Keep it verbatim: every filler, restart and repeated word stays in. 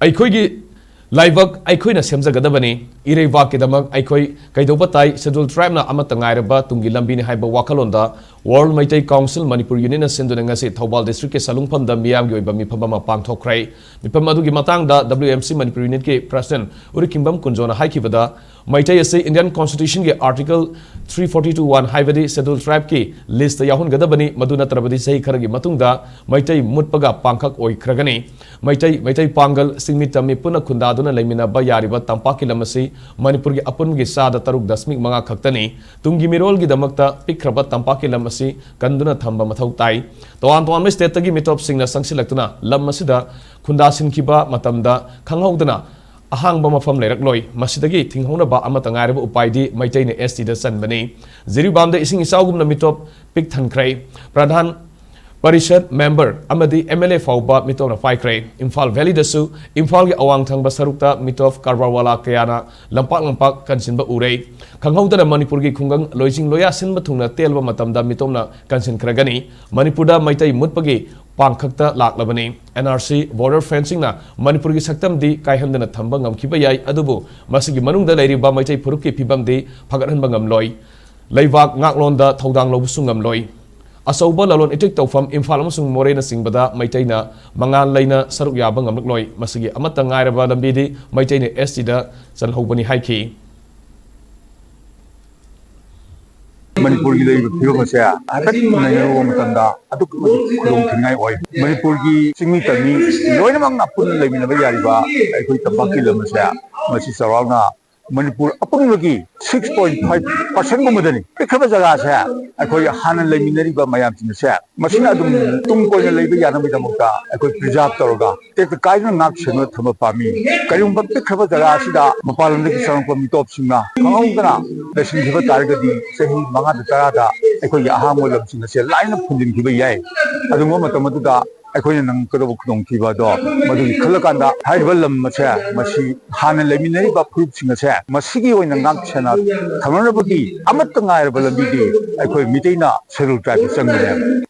ꯑꯩꯈꯣꯏꯒꯤ ꯂꯥꯏꯕꯛ ꯑꯩꯈꯣꯏꯅ ꯁꯦꯝꯖꯒꯗꯕꯅꯤ꯫ ꯏꯔꯩꯕꯥꯛꯀꯤꯗꯃꯛ ꯑꯩꯈꯣꯏ ꯀꯩꯗꯧꯕ ꯇꯥꯏ? Scheduled Tribeꯅ ꯑꯃꯠꯇ ꯉꯥꯏꯔꯕ ꯇꯨꯡꯒꯤ ꯂꯝꯕꯤꯅꯤ ꯍꯥꯏꯕ ꯋꯥꯈꯜꯂꯣꯟꯗ World Meitei Council Manipur Unitꯅ ꯁꯤꯟꯗꯨꯅ ꯉꯁꯤ ꯊꯧꯕꯥꯜ districtꯀꯤ ꯁꯂꯨꯡꯐꯝꯗ ꯃꯤꯌꯥꯝꯒꯤ ꯑꯣꯏꯕ ꯃꯤꯐꯝ ꯑꯃ ꯄꯥꯡꯊꯣꯛꯈ꯭ꯔꯦ꯫ ꯃꯤꯐꯝ ꯑꯗꯨꯒꯤ ꯃꯇꯥꯡꯗ W M C Manipur Unitꯀꯤ President ꯎꯔꯤꯈꯤꯡꯕꯝ ꯀꯨꯟꯖꯣꯅ ꯍꯥꯏꯈꯤꯕꯗ, Meitei ꯑꯁꯤ Indian Constitutionꯒꯤ Article three forty two one ꯍꯥꯏꯕꯗꯤ Scheduled Tribeꯀꯤ listꯇ ꯌꯥꯎꯍꯟꯒꯗꯕꯅꯤ꯫ ꯃꯗꯨ ꯅꯠꯇ꯭ꯔꯕꯗꯤ ꯆꯍꯤ ꯈꯔꯒꯤ ꯃꯇꯨꯡꯗ ꯃꯩꯇꯩ ꯃꯨꯠꯄꯒ ꯄꯥꯡꯈꯛ ꯑꯣꯏꯈ꯭ꯔꯒꯅꯤ꯫ ꯃꯩꯇꯩ, ꯃꯩꯇꯩ ꯄꯥꯡꯒꯜ, ꯆꯤꯡꯃꯤ ꯇꯝꯃꯤ ꯄꯨꯟꯅ ꯈꯨꯟꯗꯥꯗꯨꯅ ꯂꯩꯃꯤꯟꯅꯕ ꯌꯥꯔꯤꯕ ꯇꯝꯄꯥꯛꯀꯤ ꯂꯝ ꯑꯁꯤ ꯃꯅꯤꯄꯨꯔꯒꯤ ꯑꯄꯨꯟꯕꯒꯤ ꯆꯥꯗ ꯇꯔꯨꯛ ꯗꯁꯃꯤꯛ ꯃꯉꯥ ꯈꯛꯇꯅꯤ꯫ ꯇꯨꯡꯒꯤ ꯃꯤꯔꯣꯜꯒꯤꯗꯃꯛꯇ ꯄꯤꯛꯈ꯭ꯔꯕ ꯇꯝꯄꯥꯛꯀꯤ ꯂꯝ ꯑꯁꯤ ꯀꯟꯗꯨꯅ ꯊꯝꯕ ꯃꯊꯧ ꯇꯥꯏ꯫ ꯇꯣꯉꯥꯟ ꯇꯣꯉꯥꯟꯕ stateꯇꯒꯤ ꯃꯤꯇꯣꯞꯁꯤꯡꯅ ꯆꯪꯁꯤꯜꯂꯛꯇꯨꯅ ꯂꯝ ꯑꯁꯤꯗ ꯈꯨꯟꯗꯥꯁꯤꯟꯈꯤꯕ ꯃꯇꯝꯗ ꯈꯪꯍꯧꯗꯅ ꯑꯍꯥꯡꯕ ꯃꯐꯝ ꯂꯩꯔꯛꯂꯣꯏ꯫ ꯃꯁꯤꯗꯒꯤ ꯊꯤꯡꯍꯧꯅꯕ ꯑꯃꯠꯇ ꯉꯥꯏꯔꯕ ꯎꯄꯥꯏꯗꯤ ꯃꯩꯇꯩꯅ S Tꯗ ꯆꯟꯕꯅꯤ꯫ ꯖꯤꯔꯤꯕꯥꯝꯗ ꯏꯁꯤꯡ ꯏꯆꯥꯎꯒꯨꯝꯅ ꯃꯤꯇꯣꯞ ꯄꯤꯛ ꯊꯟꯈ꯭ꯔꯦ꯫ ꯄ꯭ꯔꯙꯥꯟ ꯄꯔꯤꯁꯗ member ꯑꯃꯗꯤ M L A ꯐꯥꯎꯕ ꯃꯤꯇꯣꯞꯅ ꯄꯥꯏꯈ꯭ꯔꯦ꯫ ꯏꯝꯐꯥꯜ Valleyꯗꯁꯨ ꯏꯝꯐꯥꯜꯒꯤ ꯑꯋꯥꯡ ꯊꯪꯕ ꯁꯔꯨꯛꯇ ꯃꯤꯇꯣꯞ ꯀꯔꯕꯥꯔꯋꯥꯂꯥ ꯀꯌꯥꯅ ꯂꯝꯄꯥꯛ ꯂꯝꯄꯥꯛ ꯀꯟꯁꯤꯟꯕ ꯎꯔꯦ꯫ ꯈꯪꯍꯧꯗꯅ ꯃꯅꯤꯄꯨꯔꯒꯤ ꯈꯨꯡꯒꯪ ꯂꯣꯏꯖꯤꯡ ꯂꯣꯌꯥ ꯁꯤꯟꯕ ꯊꯨꯡꯅ ꯇꯦꯜꯕ ꯃꯇꯝꯗ ꯃꯤꯇꯣꯞꯅ ꯀꯟꯁꯤꯟꯈ꯭ꯔꯒꯅꯤ꯫ ꯃꯅꯤꯄꯨꯔꯗ Meitei ꯃꯨꯠꯄꯒꯤ ꯄꯥꯡꯈꯛꯇ ꯂꯥꯛꯂꯕꯅꯤ꯫ N R C, border fencingꯅ ꯃꯅꯤꯄꯨꯔꯒꯤ ꯁꯛꯇꯝꯗꯤ ꯀꯥꯏꯍꯟꯗꯅ ꯊꯝꯕ ꯉꯝꯈꯤꯕ ꯌꯥꯏ, ꯑꯗꯨꯕꯨ ꯃꯁꯤꯒꯤ ꯃꯅꯨꯡꯗ ꯂꯩꯔꯤꯕ ꯃꯩꯇꯩ ꯐꯨꯔꯨꯞꯀꯤ ꯐꯤꯕꯝꯗꯤ ꯐꯒꯠꯍꯟꯕ ꯉꯝꯂꯣꯏ꯫ ꯂꯩꯕꯥꯛ ꯉꯥꯛꯂꯣꯟꯗ ꯊꯧꯗꯥꯡ ꯂꯧꯕꯁꯨ ꯉꯝꯂꯣꯏ꯫ ꯑꯆꯧꯕ ꯂꯂꯣꯟ ꯏꯇꯤꯛ ꯇꯧꯐꯝ ꯏꯝꯐꯥꯜ ꯑꯃꯁꯨꯡ ꯃꯣꯔꯦꯅꯆꯤꯡꯕꯗ ꯃꯩꯇꯩꯅ ꯃꯉꯥꯜ ꯂꯩꯅ ꯁꯔꯨꯛ ꯌꯥꯕ ꯉꯝꯂꯛꯂꯣꯏ꯫ ꯃꯁꯤꯒꯤ ꯑꯃꯠꯇ ꯉꯥꯏꯔꯕ ꯂꯝꯕꯤꯗꯤ ꯃꯩꯇꯩꯅ S Tꯗ ꯆꯜꯍꯧꯕꯅꯤ ꯍꯥꯏꯈꯤ꯫ ꯃꯅꯤꯄꯨꯔꯒꯤ ꯂꯩꯔꯤꯕ ꯐꯤꯕꯝ ꯑꯁꯦ ꯍꯥꯏꯐꯦꯠ ꯅꯩꯅꯔꯨꯕ ꯃꯇꯝꯗ ꯑꯗꯨꯛꯀꯤ ꯃꯇꯤꯛ ꯈꯨꯗꯣꯡ ꯊꯤꯅꯤꯡꯉꯥꯏ ꯑꯣꯏ꯫ ꯃꯅꯤꯄꯨꯔꯒꯤ ꯆꯤꯡꯃꯤ ꯇꯝꯃꯤ ꯂꯣꯏꯅꯃꯛꯅ ꯄꯨꯟꯅ ꯂꯩꯃꯤꯟꯅꯕ ꯌꯥꯔꯤꯕ ꯑꯩꯈꯣꯏ ꯇꯝꯄꯥꯛꯀꯤ ꯂꯝ ꯑꯁꯦ, ꯃꯁꯤ ꯆꯥꯎꯔꯥꯛꯅ ꯃꯅꯤꯄꯨꯔ ꯑꯄꯨꯟꯕꯒꯤ six point five percentꯒꯨꯝꯕꯗꯅꯤ꯫ ꯄꯤꯛꯈ꯭ꯔꯕ ꯖꯒꯥꯁꯦ ꯑꯩꯈꯣꯏ ꯍꯥꯟꯅ ꯂꯩꯃꯤꯟꯅꯔꯤꯕ ꯃꯌꯥꯝꯁꯤꯡ ꯑꯁꯦ ꯃꯁꯤꯅ ꯑꯗꯨꯝ ꯇꯨꯡ ꯀꯣꯏꯅ ꯂꯩꯕ ꯌꯥꯅꯕꯒꯤꯗꯃꯛꯇ ꯑꯩꯈꯣꯏ preserve ꯇꯧꯔꯒ ꯇꯦꯛꯇ ꯀꯥꯏꯗꯅ ꯉꯥꯛ ꯁꯦꯟꯗꯨꯅ ꯊꯝꯕ ꯄꯥꯝꯃꯤ꯫ ꯀꯔꯤꯒꯨꯝꯕ ꯄꯤꯛꯈ꯭ꯔꯕ ꯖꯒꯥ ꯑꯁꯤꯗ ꯃꯄꯥꯟ ꯂꯝꯗꯒꯤ ꯆꯪꯂꯛꯄ ꯃꯤꯇꯣꯞꯁꯤꯡꯅ ꯈꯪꯍꯧꯗꯅ ꯂꯩꯁꯤꯟꯈꯤꯕ ꯇꯥꯔꯒꯗꯤ ꯆꯍꯤ ꯃꯉꯥꯗ ꯇꯔꯥꯗ ꯑꯩꯈꯣꯏꯒꯤ ꯑꯍꯥꯡꯕ ꯂꯝꯁꯤꯡ ꯑꯁꯦ ꯂꯥꯏꯅ ꯐꯨꯟꯖꯤꯟꯈꯤꯕ ꯌꯥꯏ꯫ ꯑꯗꯨꯒꯨꯝꯕ ꯃꯇꯝ ꯑꯗꯨꯗ ꯑꯩꯈꯣꯏꯅ ꯅꯪꯒꯗꯧꯕ ꯈꯨꯗꯣꯡꯊꯤꯕ ꯑꯗꯣ ꯃꯗꯨꯒꯤ ꯈꯜꯂꯀꯥꯟꯗ ꯍꯥꯏꯔꯤꯕ ꯂꯝ ꯑꯁꯦ ꯃꯁꯤ ꯍꯥꯟꯅ ꯂꯩꯃꯤꯟꯅꯔꯤꯕ ꯐꯨꯔꯨꯞꯁꯤꯡ ꯑꯁꯦ ꯃꯁꯤꯒꯤ ꯑꯣꯏꯅ ꯉꯥꯛ ꯁꯦꯟꯅ ꯊꯝꯅꯅꯕꯒꯤ ꯑꯃꯠꯇ ꯉꯥꯏꯔꯕ ꯂꯝꯕꯤꯗꯤ ꯑꯩꯈꯣꯏ ꯃꯤꯇꯩꯅ Scheduled Tribeꯇ ꯆꯪꯕꯅꯦ꯫